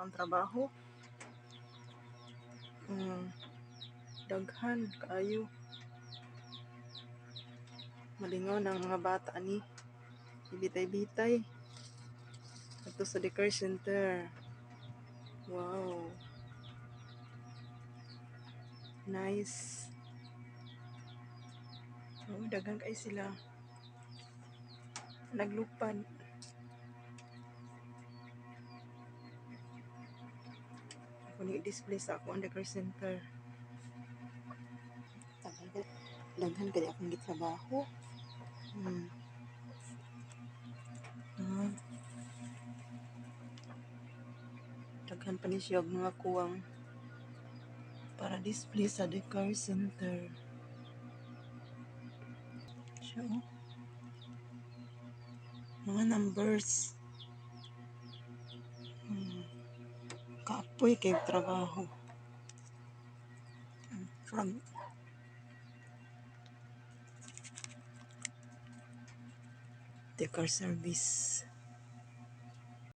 Ang trabaho. Daghan kaayo. Malingaw ng mga bata ani. Ibitay-bitay. Ito sa daycare center. Wow. Nice. Oh, daghan kay sila. Naglupad. Ako ni display sa ako ang daycare center. Daghan daghan kay akong gitrabaho. Daghan pa ni siya og mga kuwang para display sa daycare center. Siya oh. Mga numbers. Kapoy kay trabaho. Frog. Daycare service.